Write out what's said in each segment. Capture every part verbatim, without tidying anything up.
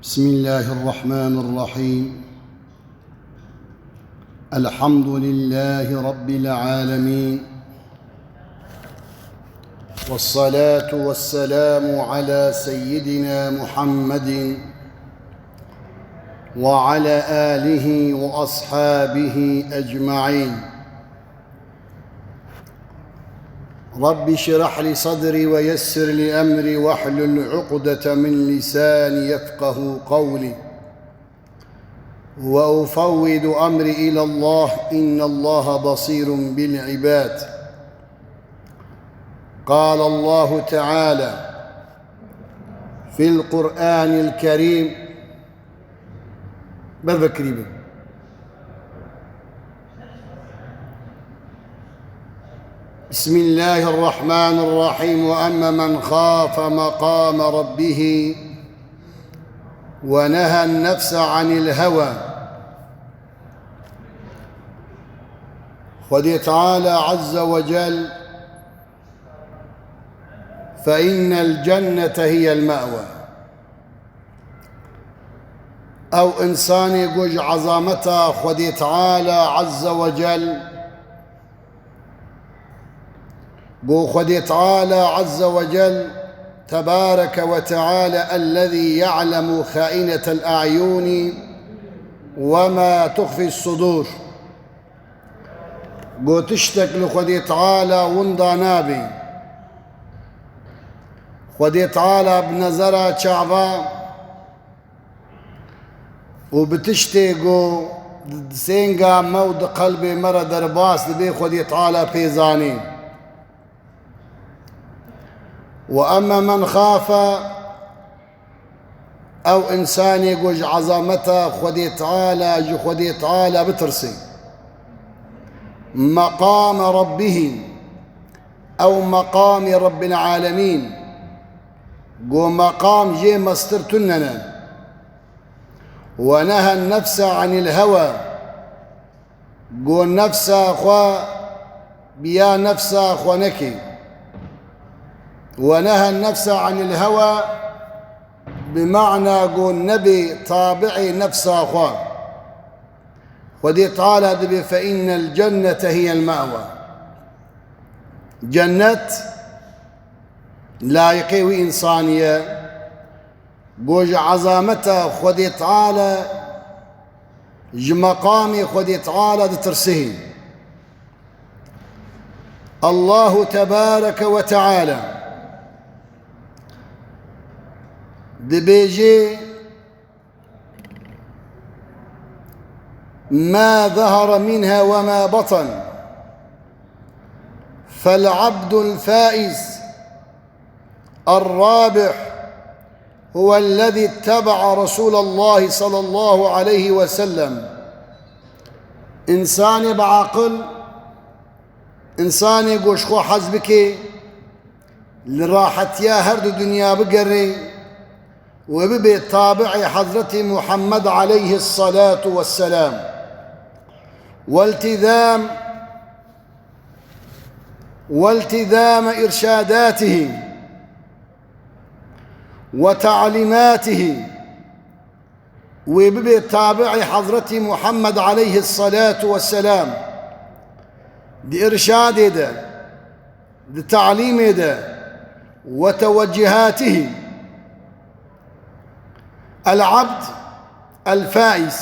بسم الله الرحمن الرحيم. الحمد لله رب العالمين. والصلاة والسلام على سيدنا محمد وعلى آله وأصحابه أجمعين. رب اشرح لي صدري ويسر لي أمري واحلل عقدة من لساني يفقه قولي. وأفوض أمري إلى الله، إن الله بصير بالعباد. قال الله تعالى في القرآن الكريم، بذكري به. بسم الله الرحمن الرحيم. وأما من خاف مقام ربه ونهى النفس عن الهوى. Xwedê Teala Azze ve Cel فإن الجنة هي المأوى. Ew însanê ku ji ezameta Xwedê Teala Azze ve Cel, ku Xwedê Teala Azze ve Cel, تبارك وتعالى الذي يعلم خائنة الأعين وما تخفي الصدور. Ku tiştek li Xwedê Teala winda nabe. Xwedê Teala bi nezera çava û bi tiştê ku di sênga me û di qelbê me re derbas dibe, Xwedê Teala pê zanî. وأما من خاف، ew însanê ku ji ezameta Xwedê Teala, ji Xwedê Teala bitirse. مقام ربه، أو مقام رب العالمين. Ku meqam jê mestir tune ne. ونهى النفس عن الهوى. Ku nefsa xwe bi ya nefsa xwe neke. ونهى النفس عن الهوى، bi mana ku nebe tabi'ê nefsa xwe. Xwedê Teala dibe فإن الجنة هي المأوى. Cennet layiqê wî însanî ye. Ku ji ezameta Xwedê Teala, ji meqamê Xwedê Teala ditirsihî. Allahu Tebareke ve Teala dibêje: ما ظهر منها وما بطن، فالعبد الفائز الرابح هو الذي اتبع رسول الله صلى الله عليه وسلم. Însanê bi aqil, însanê ku ji xwe hez bike, li rahetiya her du dinya bigere û bibe tabi'ê Hezretî Muhammed aleyhisselatu vesselam. والتزام، والتزام إرشاداته وتعليماته. Wê bibe tabi'ê Hezretî Muhammed aleyhisselatu vesselam. Di irşadê de, di talîmê de, وتوجهاته. العبد الفائز.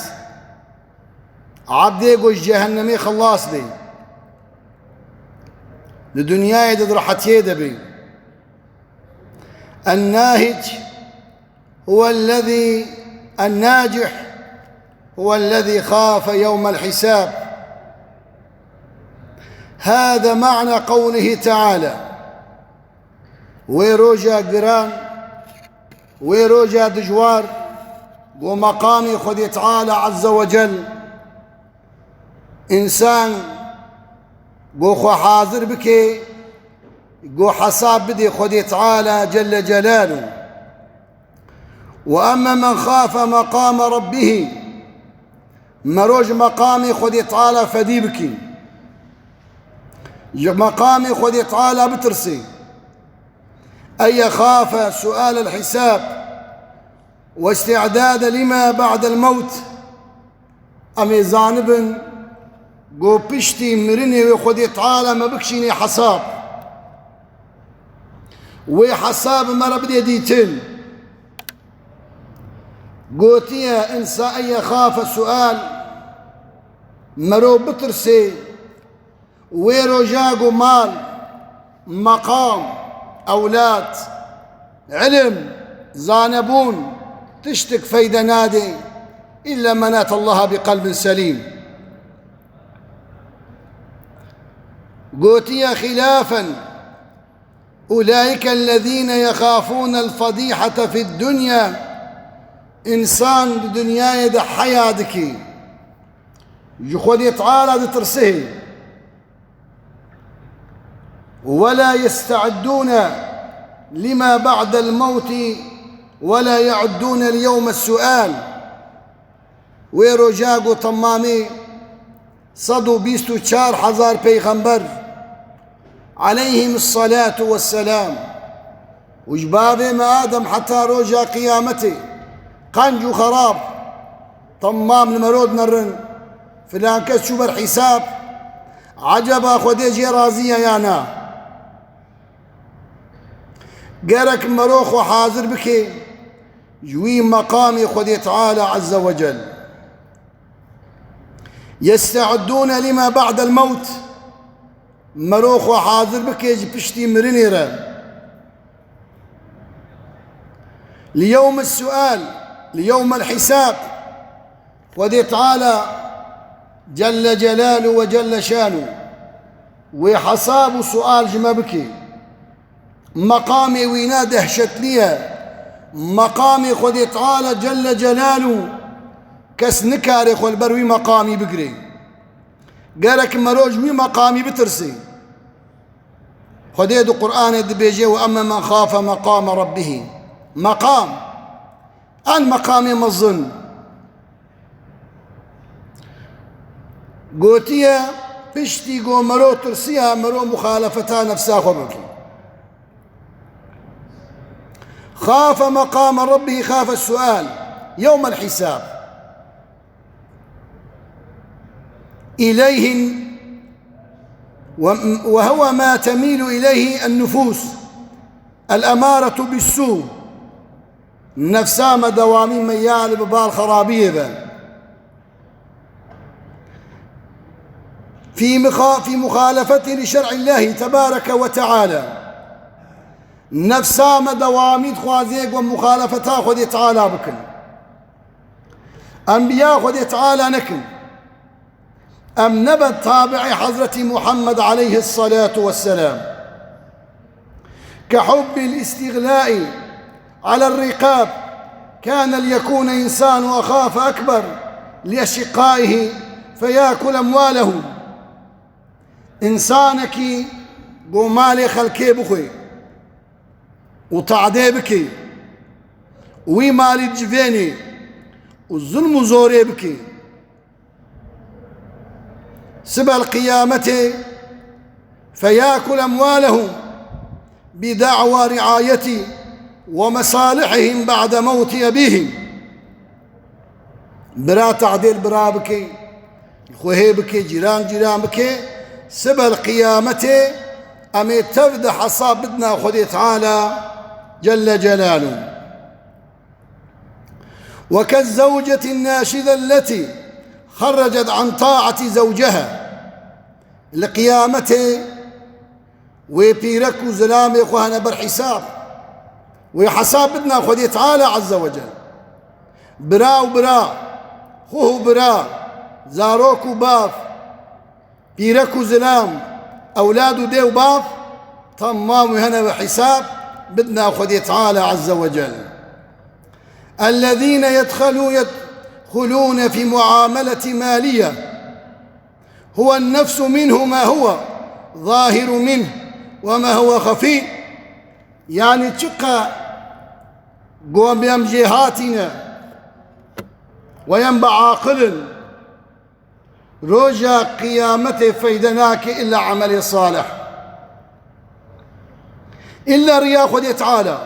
Ebdê ku ji cehennemê xilas bê, di dinyayê de di rehetiyê de bê. الناهج هو الذي، الناجح هو الذي خاف يوم الحساب. هذا معنى قوله تعالى. Wê roja giran, wê roja dijwar, ku meqamê Xwedê Teala Azze ve Cel, însan ku xwe hazir bike, ku hesab bide Xwedê Teala Celle Celaluhu. وأما من خاف مقام ربه، mero ji meqamê Xwedê Teala fedî bikî. Ji meqamê Xwedê Teala bitirse. أي خاف سؤال الحساب واستعدادا لما بعد الموت. Em ê zanibin ku piştî mirinê wê Xwedê Teala me bikişînê hesab. Wê hesab me re bidê dîtin. Gotiye, insa en yexafe sual, mero bitirsê. Wê roja ku mal, meqam, ewlad, ilim, zanebûn, tiştek feyde nadê, illa men ete Allaha bi qelbin selîm. Gotiye, xilafen, ulaîke ellezîne yexafûne el-fedîhete fid-dunya, însan di dinyayê de heya dikî, ji Xwedê Teala ditirsihê. ولا يستعدون لما بعد الموت ولا يعدون ليوم السؤال. Wê roja ku temamê sed û bîst û çar hezar peyxember, aleyhim salatu vesselam, û ji bavê me Adem heta roja qiyametê, qenc û xerab, temam li mero dinerin, filan kes çû ber hîsab, eceba Xwedê jê razî ye ya na? Gerek mero xwe hazir bike ji wî meqamê Xwedê Teala Azze ve Cel. يستعدون لما بعد الموت. Mero xwe hazir bike ji piştî mirinê re. ليوم السؤال، ليوم الحساب. Xwedê Teala Celle Celaluhu ve Celle Şanuhu wê hesab û sual ji me bike. Meqamê wîna dehşetlî ye. Meqamê Xwedê Teala Celle Celaluhu, kes nikare xwe li ber wî meqamî bigire. Gerek mero ji wî meqamî bitirsê. Xwedê di Qur'anê dibêje, "Ve emme men xafe meqame rabbihî." Meqam. En meqamê mezin. Gotiye, piştî ku mero tirsiya, mero muxalefeta nefsa xwe bike. خاف مقام ربه خاف السؤال يوم الحساب. إليه و-، وهو ما تميل إليه النفوس الأمارة بالسوء. Nefsa me dewamî meyal bi bal xerabiyê be. في مخا-، في مخالفة لشرع الله تبارك وتعالى. Nefsa me dewamî dixwazê ku muxalefeta Xwedê Teala bikin. Enbiya Xwedê Teala nekin. Em nebe tabi'ê Hezretî Muhammed aleyhissalatu vesselam. كحب الاستغلاء على الرقاب كان ليكون إنسان أخاف أكبر لأشقائه فيأكل أموالهم. Însanekî ku malê xelkê bixwe û tadê bike û wî malî civênê û zulm û zorê bike. Sibel qiyametê, فيأكل أموالهم بدعوى رعايته ومصالحهم بعد موت أبيهم. Bira tadê li bira bike, li xwe hê bike, cîran cîran bike, sibel qiyametê em ê tev de hesab bidina Xwedê Teala Celle Celaluhu. وكالزوجة الناشزة التي خرجت عن طاعة زوجها. Li qiyametê wê pîrek û zilamê xwe hene ber hîsab. Wê hesab bidina Xwedê Teala Azze ve Cel. Bira û bira, xwe û bira, zarok û bav, pîrek û zilam, ewlad û dê û bav, temam wê hene bi hîsab bidina Xwedê Teala Azze ve Cel. الذين يدخلو-، يدخلون في معاملة مالية هو النفس منه ما هو ظاهر منه وما هو خفي. Yanî çiqa gomiyem jê hatîne, weyem bi aqil in, roja qiyametê feyde nake illa emelê salih. Illa riya Xwedê Teala.